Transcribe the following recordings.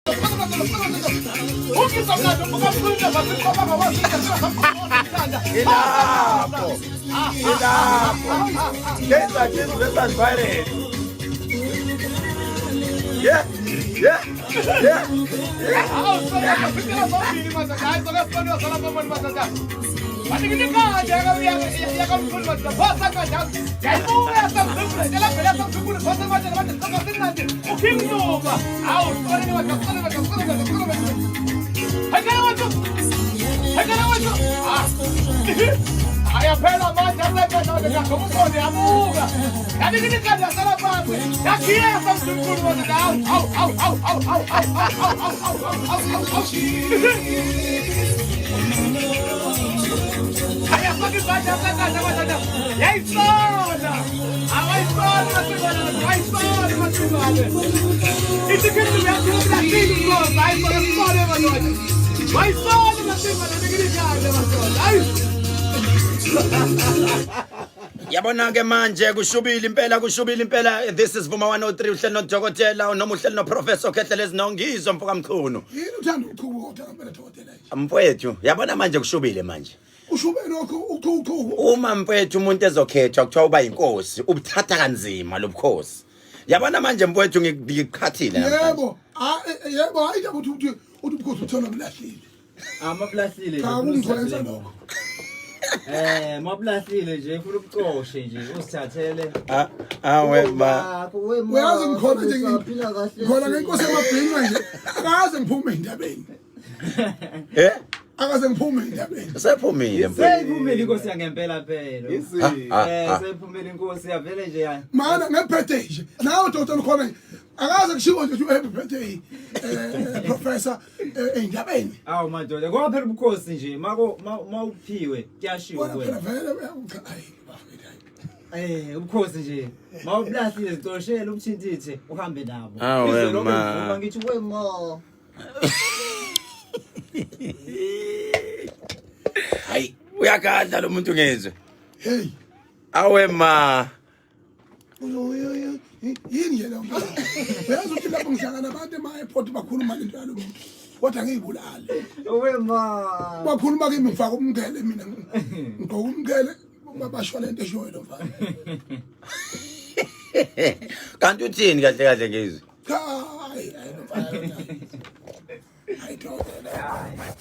Ilapho. Ilapho. Kaizer Chiefs versus Pirates. Yeah. Yeah. Yeah. Ayaphela manje asebenza yabuka yanika ikhadi yasala phansi yakhiya samdumkhulu madoda awu awu awu awu awu awu awu awu awu awu awu awu awu ayafaka ibhadi asebenza madoda yayisona awayisona masingwane wayisona masingwane ithi khindu yakhulumela inkosi hayi sona sibone madoda wayisona masingwane nikilikade madoda hayi. Yabona ke manje kushubile impela, kushubile impela. This is Vuma 103, uhleli nodokotela noma uhleli noprofessor Khehlelezi Nongizwe mfoka Mchunu. Yini uthanda uchuku kodwa ngempela, dokotela, nje? Mfowethu, yabona manje kushubile manje. Ushube lokho uchuku. Uma mfowethu umuntu ezokhethwa kuthiwa uba yinkosi, ubuthatha kanzima lobukhosi. Yabona manje mfowethu, ngikuqhathile namhlanje. Yebo, ah, yebo, hayi nje ukuthi ubukhosi uthola bulahlile. Amabulahlile. Cha, kungithwenza lokho. Mabulahlile nje ufuna ubucoshe nje usithathele. Ah, awe ma. Uyazi ngikhona nje, ngikhona ngenkosi emabhinca nje, akaze ngiphume endabeni. Eh? Akaze ngiphume endabeni. Sephumile mfowethu. Seyiphumile inkosi yangempela phela. Ah, ah. Seyiphumile inkosi yavele nje ya. Mana nge-birthday nje nawe dokotela ukhona nje, akaze kushiwo nje ukuthi happy birthday, professor, ey'ndabeni. Awu madoda, ngoba phela ubukhosi nje mako mawuphiwe kuyashiwo Wena phela kuwena. vele cha, hayi bafethu, hayi. Ubukhosi nje mawubulahlile zicoshele ubuthintithe uhambe nabo. Awu, Izwe lokho ma. ngivuma ngithi we ma. Hayi, uyagadla lo muntu ngezwe. Hey. Awe ma. Yini nje leyo? Uyazi ukuthi lapho ngihlangana nabantu ema-airport bakhuluma lento yalo muntu, kodwa ngiyibulale. We ma. Bakhuluma kimi, ngifaka umqhele mina, ngigqoka umqhele, basho lento eshoyo lo mfana. Kanti uthini kahle kahle ngizwe? Cha, hayi hayi, lo mfana hayi dokotela.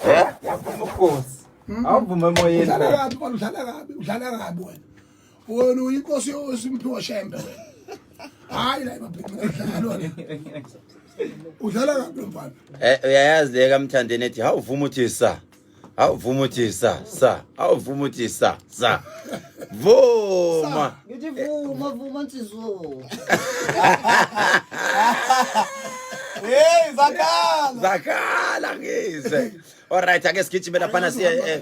Eh? Yaphuma ubukhosi. Awuvuma emoyeni. Udlala kabi mfana, udlala kabi, udlala kabi wena. Wena uyinkosi yoSimphiwe Shembe wena. Hayi, la emabhinca udlala wena, udlala kabi lo mfana. Uyayazi le kaMthandeni ethi hawuvuma uthi sa. Hawuvuma uthi sa sa. Hawuvuma uthi sa sa. Vuma. Ngithi vuma, vuma nsizwo. Hey, zakhala. Zakhala ngizwe. Alright, ake sigijime laphana siye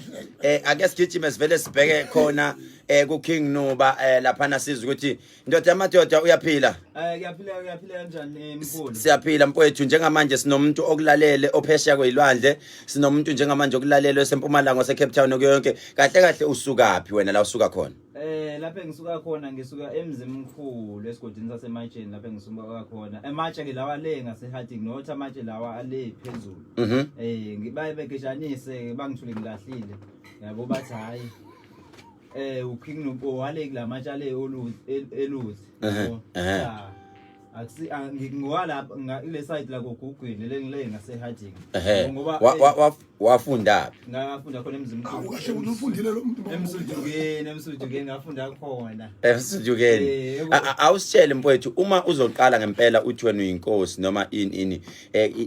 ake sigijime sivele sibheke khona ku King Nuba laphana sizwe ukuthi indoda yamadoda uyaphila. Kuyaphila, kuyaphila kanjani, mkhulu? Siyaphila mfowethu. Njengamanje sinomuntu okulalele ophesheya kwezilwandle, sinomuntu njengamanje okulalele esempumalanga ose Cape Town kuyonke. Kahle kahle usukaphi wena la usuka khona? Lapho engisuka khona, ngisuka eMzimkhulu esigodini saseMatsheni lapho engisuka khona. Ematshe ke lawa le ngaseHarding, not amatshe lawa ale phezulu. Ngibaye begeshanise bangithule ngilahlile. Yabo bathi hayi. UKing Nubo wale kulamatshe ale oluthi eluthi. Cha. Akusi ngingowalapha ile side la kogugwini le ngile ngaseHarding. Ngoba Wafunda phi? Ngafunda khona eMzimkhulu. Awu kahle ukuthi ufundile lo muntu. Emsudukeni, Emsudukeni ngafunda khona. Emsudukeni. Yebo. Awusitshele mfowethu, uma uzoqala ngempela uthi wena uyinkosi noma ini ini,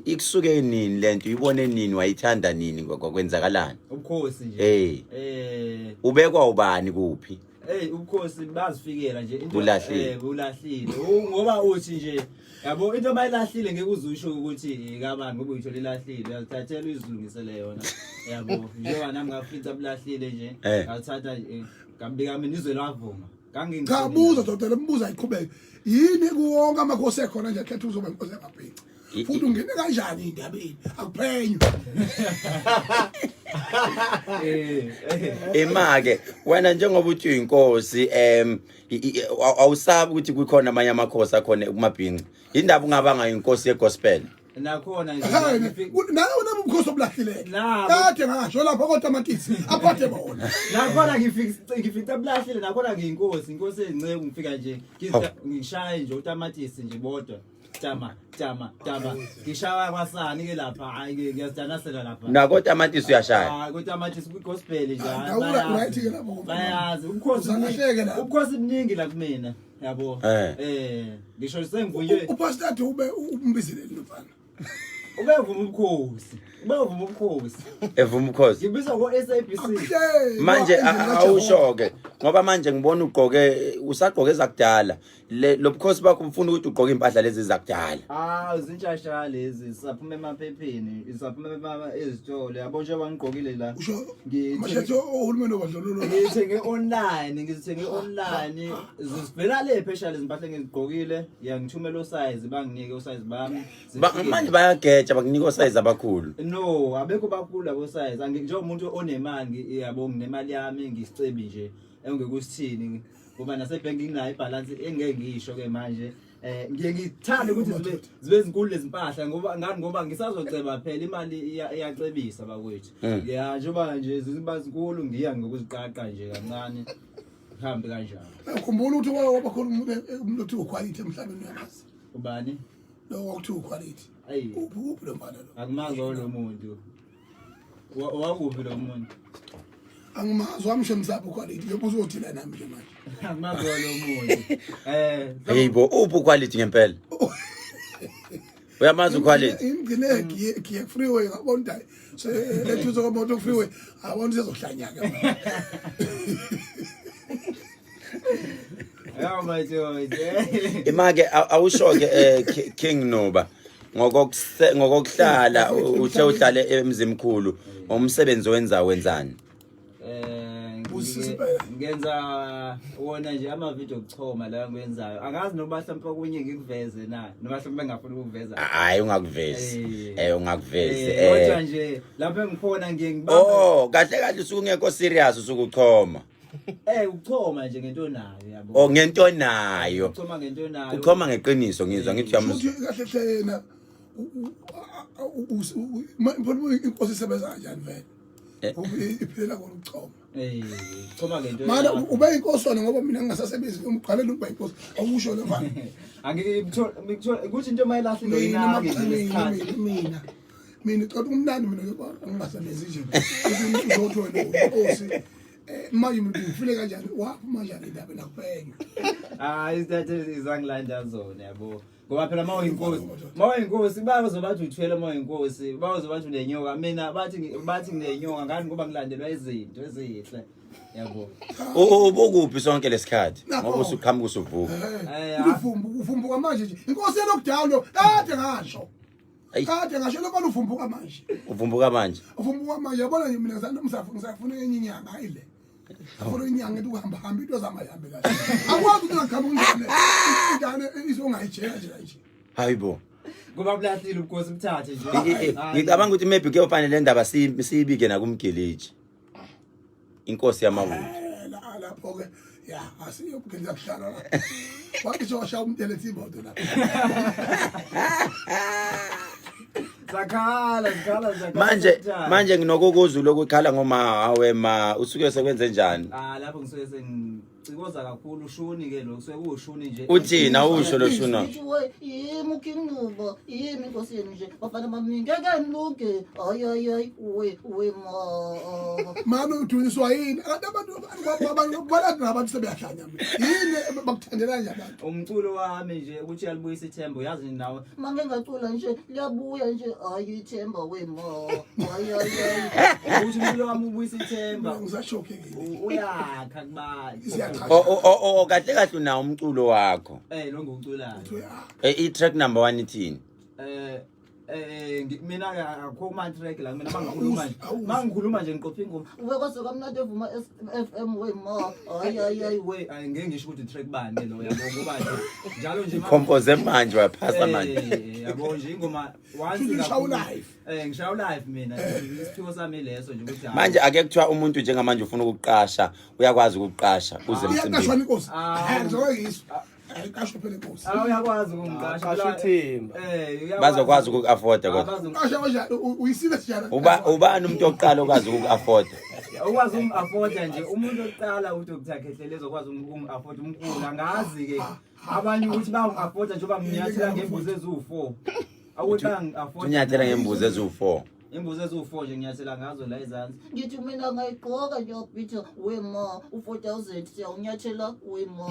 ikusuke nini lento, uyibone nini, wayithanda nini, kwenzakalani? Ubukhosi nje. Ubekwa ubani, kuphi? Hey, ubukhosi bazifikela nje into. Bulahlile. Bulahlile. Ngoba uthi nje yabo into bayilahlile ngeke uzusho ukuthi kabani ngoba uyithola ilahlile, uyazithathela uyizilungisele yona. Yabo njengoba nami ngafica bulahlile nje, ngathatha nje ngambika mina izwe lavuma. Cha, buza dokotela, mbuza ayiqhubeke. Yini kuwonke amakhosi ekhona nje akhetha uzoba inkosi yamabhinca? Futhi ungene kanjani endabeni? Akuphenywe. Ima-ke wena, njengoba uthi uyinkosi, awusabi ukuthi kukhona amanye amakhosi akhona kumabhinca? Indaba ungabanga inkosi yegospel? Nakhona nje Nawe unobukhosi obulahlileke. Nabo. Kade ngasho lapha kotamatisi aphathe bona. Nakhona ngifica bulahlile nakhona ngiyinkosi, inkosi ezinceku ngifika nje ngishaye nje utamatisi nje bodwa. Tama tama tama ngishaya kwasani ke lapha hayi ke ngiyazidanasela lapha. Nako tamatisi uyashaya. Hayi kotamatisi kwi gospel nje. Ah, hayi, Dawula bayazi. right ke lapho. Bayazi ubukhosi Uzalahleke lapho. ubukhosi buningi la kumina yabo. Eh. Ngisho sengivunywe Upastor athi ube umbizile lo mfana. ubevuma ubukhosi. Ubevuma ubukhosi. Evuma ukhozi. Ngibizwa ko SABC. Akuhleki. Manje endlini kaJehova. awusho ke ngoba manje ngibona ugqoke usagqoke ezakudala. Le lobukhosi bakho ufuna ukuthi ugqoke impahla lezi zakudala. Ah, izintsha lezi zisaphuma emaphepheni, zisaphuma ezitolo. Yabo njengoba ngigqokile la. Usho Ngithenge- amashethi ohulumeni obandlululo. Ngithenge online, ngizithenge online. Zivela le phesha lezi mpahla engizigqokile, ngiyangithumela osize banginike osize bami. Zifike. Manje bayageja bakunika osize abakhulu. No, abekho bakhulu labo size. Njengomuntu onemali, yabo nginemali yami ngisicebi nje engekusithini ngoba nasebhenki nginayo ibalance engeke ngisho ke manje. Ngiye ngithande ukuthi zibe zinkulu lezi mpahla ngoba ngani ngoba ngisazoceba phela imali iyacebisa bakwethu. Ya njengoba nje ziba zinkulu ngiya ngokuziqaqa nje kancane. Ngihambe kanjalo. Ukhumbula ukuthi wabakhona umuntu othi uquality emhlabeni uyamazi. Ubani? Lo wakuthiwa uquality. Ayi. Uphi uphi lo mfana lo? Akumazi lo muntu. Wakuphi lo muntu? Angimazi wamsho msapho quality. Njengoba uzothila nami nje manje. Akumazi lo muntu. Hey bo uphi quality ngempela? Uyamazi uquality? Ingcine giye freeway ngabona ukuthi so ethuze komoto freeway abona usezohlanya ke. Ya majoje. Imake awusho ke King Nuba ngokokuhlala uthe uhlale emzimkhulu umsebenzi wenza wenzani? Ngenza wona nje ama video okuchoma la ngiwenzayo. Angazi noma mhlawumbe okunye ngikuveze na noma mhlawumbe ngingafuni ukuveza. Hayi ungakuvezi. Ungakuvezi. Kodwa nje lapho engikhona ngiye ngibamba. Oh, kahle kahle usuke ungekho serious usuke uchoma. Uchoma nje ngento nayo yabo. Oh, ngento nayo. Uchoma ngento nayo. Uchoma ngeqiniso ngizwa ngithi uyamuzwa. Futhi kahle hle yena inkosi isebenza kanjani vele? Iphilela kona ukuchoma. Uchoma ngento. Mana ube inkosi wena ngoba mina ngingasasebenzi umqalela ukuba inkosi. Awusho le mfana. Angikuthola ukuthi into mayilahle into inake ngesikhathi. Mina mina ucela umnandi mina ngingasebenzi nje. Uzothi wena inkosi. Manje umuntu ufile kanjani waphuma kanjani indaba nakupenya. Ah, isithathe izangilanda zona yabo. Ngoba phela mawuyinkosi bazobathi uthwele mawuyinkosi bazobathi unenyoka mina bathi nginenyoka ngani ngoba ngilandelwa izinto ezinhle yabo. Ubukuphi sonke lesikhathi ngoba usuqhamuka usuvuka. Ufumbuka manje nje inkosi ye lockdown lo kade ngasho. Kade ngasho lokho ufumbuka manje. Ufumbuka manje. Ufumbuka manje yabona nje mina ngisafuna enye inyanga hayi le. Afuna inyanga ethi uhamba hamba into zangayihambi kahle. Akwazi ukuthi ungaqhamuka ingane. Ingane izongayijela nje nje. Hayibo. Ngoba bulahlile ubukhosi buthathe nje. Ngicabanga ukuthi maybe kuyofanele le ndaba siyibike nakumgiliji. Inkosi yamawulu. Lapho ke ya asiyobugela kuhlala la. Wathi washaya umntele imoto la. Zakhala zakhala zakhala. Manje nginokukuza lokukhala ngoma hawe ma usuke sekwenze njani? Ah lapho ngisuke sengicikoza kakhulu ushuni ke lo kusuke kuwushuni nje. Uthini awusho lo shuni? Yimi King Nuba, yimi inkosi yenu nje. Bafana bami ngeke nilunge. Ay ay ay we we ma. Mama udunyiswa yini? Abantu abantu abantu abantu sebeyahlanya mina. Yini bakuthandela nje abantu? Umculo wami nje ukuthi uyalibuyisa ithemba uyazi nawe. Mange ngacula nje liyabuya nje ayi ithemba we ma. Ay ay ay. Ukuthi umculo wami ubuyisa ithemba. Ngisashokekile. Uyakha kubantu. Oh kahle kahle unawo umculo wakho. Lo ngiwuculayo. I track number 1 ithini? Mina ke akukho kuma track la mina mangikhuluma nje. Mangikhuluma nje ngiqopha ingoma. Uwe kwase kamnandi evuma FM we ma. Ay ay ay we ngeke ngisho ukuthi track bani lo yabo ngoba nje njalo nje compose manje waphasa manje. Yabo nje ingoma once ngishaya live. Ngishaya live mina isiphiwo sami leso nje ukuthi manje ake kuthiwa umuntu njengamanje ufuna ukuqasha uyakwazi ukuqasha uze emcimbini. Uyaqashwa inkosi. Njengoba yiso. Ayiqashwe phela inkosi. Ah, uyakwazi ukungiqasha. Qasha uthimba. Eh, uyakwazi. Bazokwazi ukuku-afforda kodwa. Ah, bazo- Qasha kanjani? Uyisile sijana. Uba ubani umuntu oqala okwazi ukuku-afforda? Ukwazi ukungi-afforda nje umuntu oqala uDr Khehlelezi okwazi ukungi-afforda umkhulu angazi ke abanye ukuthi bangi-afforda njengoba nginyathela ngembuzi eziwu-4 ukuthi bangi-afforda Unyathela ngembuzi eziwu-4. imbuzi eziwu-4 nje nginyathela ngazo la ezansi Ngithi mina ngayigqoka nje Peter wema u4000 siyawunyathela wema.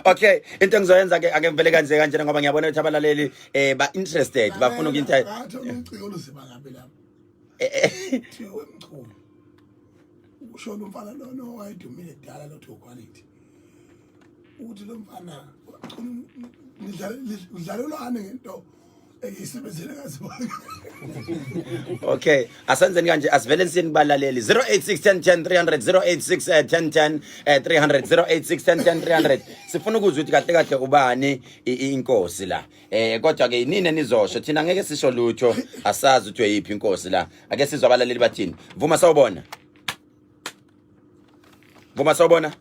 Okay, into engizoyenza ke ake ngivele kanje kanjena ngoba ngiyabona ukuthi abalaleli eh ba interested bafuna ukinta Ngathola umciko oluzima kabi lapho. Thiwe mchunu. Ushona umfana lona owayedumile kudala lotho quality. Uthi lo mfana nidlalelwane ngento engiyisebenzele kanzima. Okay, asenzeni kanje asivele siyeni kubalaleli 086 10 10 300 086 10 10 300 086 10 10 300 sifuna ukuzwa ukuthi kahle kahle ubani inkosi la eh kodwa ke nini nizosho thina ngeke sisho lutho asazi ukuthi uyiphi inkosi la ake sizwe abalaleli bathini vuma sawubona vuma sawubona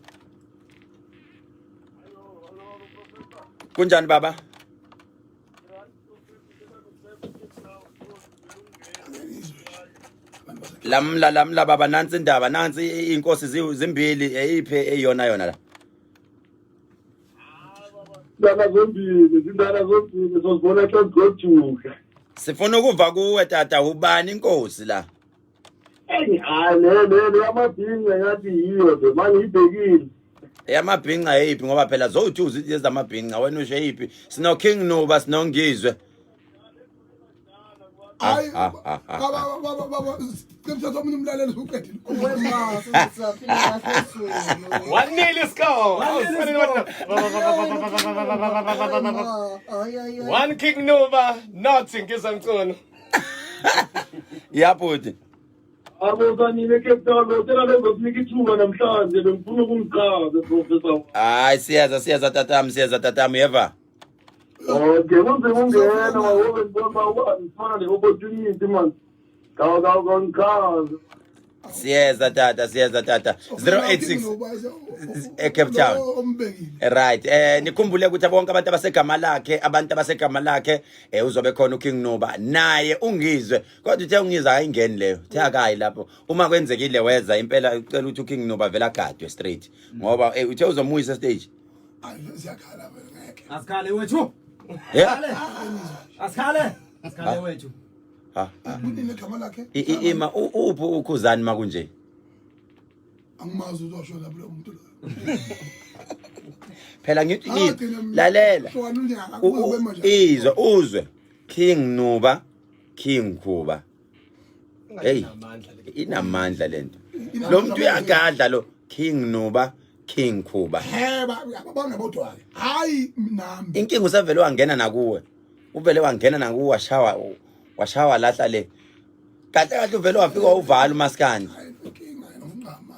kunjani baba lamla lamla baba nansi indaba nansi inkosi zimbili eyiphi eyiyona yona la Zindala zombili, zindala zombili, sozibona xa zigoduka. Sifuna ukuva kuwe tata ubani inkosi la? Eyi hayi le le le yamabhinca ngathi yiyo nje manje ibhekile. Eyamabhinca eyiphi ngoba phela zowu-two ezamabhinca wena usho eyiphi? Sino King Nuba sinongizwe. Hayi Ah, ah, ah, baba baba baba cimthatha omunye umlaleli usuqedile. Wema sisaphila kahle sulu. 1-0 score. One nil score. Wema ay ay ay. One King Nuba, nothing Ngizwe Mchunu. Ya bhuti. Abo sanile Cape Town bocela bezosinika ithuba namhlanje bengifuna ukungichaze Professor. Hayi siyeza siyeza tatami siyeza tatami yeva. Okay, kunzima ungena wawobe ngibona uba ngifana ne-opportunity man. Kawu kawu kawu ngichaze. Siyeza tata siyeza tata 086 eCape Town. Ombekile. Right eh nikhumbule ukuthi bonke abantu abasegama lakhe abantu abasegama lakhe eh uzobe khona uKing Nuba naye ungizwe kodwa uthe ungizwe ayingeni leyo uthe akayi lapho uma kwenzekile weza impela ucela ukuthi uKing Nuba vele agadwe straight ngoba eh uthe uzomuyisa stage Hayi siyakhala vele ngeke. Asikhale wethu. yeah Asikhale. Asikhale wethu. ha ha. Kunini igama lakhe? Ima uphi ukhuzani makunje Angimazi uzoshona lo muntu lo. phela ngithi Ah, gcina mina. lalela Hlukana unyaka, kuze kube manje. Izwe uzwe King Nuba King Khuba Hey. Inamandla le. Inamandla lento lo muntu uyagadla lo King Nuba King Khuba He ba bangabodwa ke. Hayi nami. Inkinga usevele wangena nakuwe uvele wangena nakuwe washawa washawa lahla le kahle kahle uvele wafika wawuvala umaskandi Hayi inkinga yena umncama.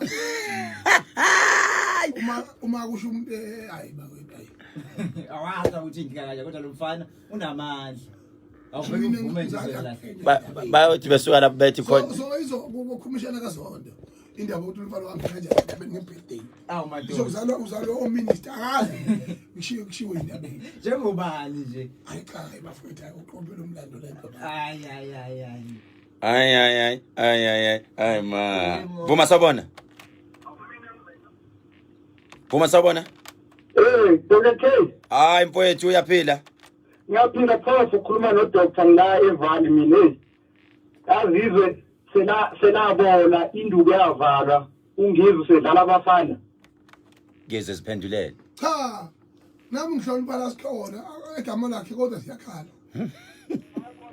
Uma uma kusho umuntu hayi bakwethu hayi. Awazi ukuthi inkinga kanje kodwa lo mfana unamandla. Awuvele uvume nje la. Bayothi besuka lapho bethi So khona so izo kukhomishana kaZondo. Indaba ukuthi umfana wami kanjani endabeni ngebirthday. Awu madoda. Izokuzalwa uzalwa ominister akazi. Ngishiwe kushiwe indabeni. Njengobani nje? Hayi cha hayi bafowethu hayi uqophele umlando lento. Hayi hayi hayi hayi. Ay ay ay ay ay ay ay ma. Vuma sawubona. Vuma sawubona. Hey, Dr. K. Hayi mfowethu uyaphila. Ngiyaphila phofu ukhuluma no Dr. la eVali mina. Azizwe sela selabona induku yavalwa ungizwe sedlala abafana. Ngizwe siphendulele. Cha. Nami ngihlonipha la sikhona egama lakhe kodwa siyakhala.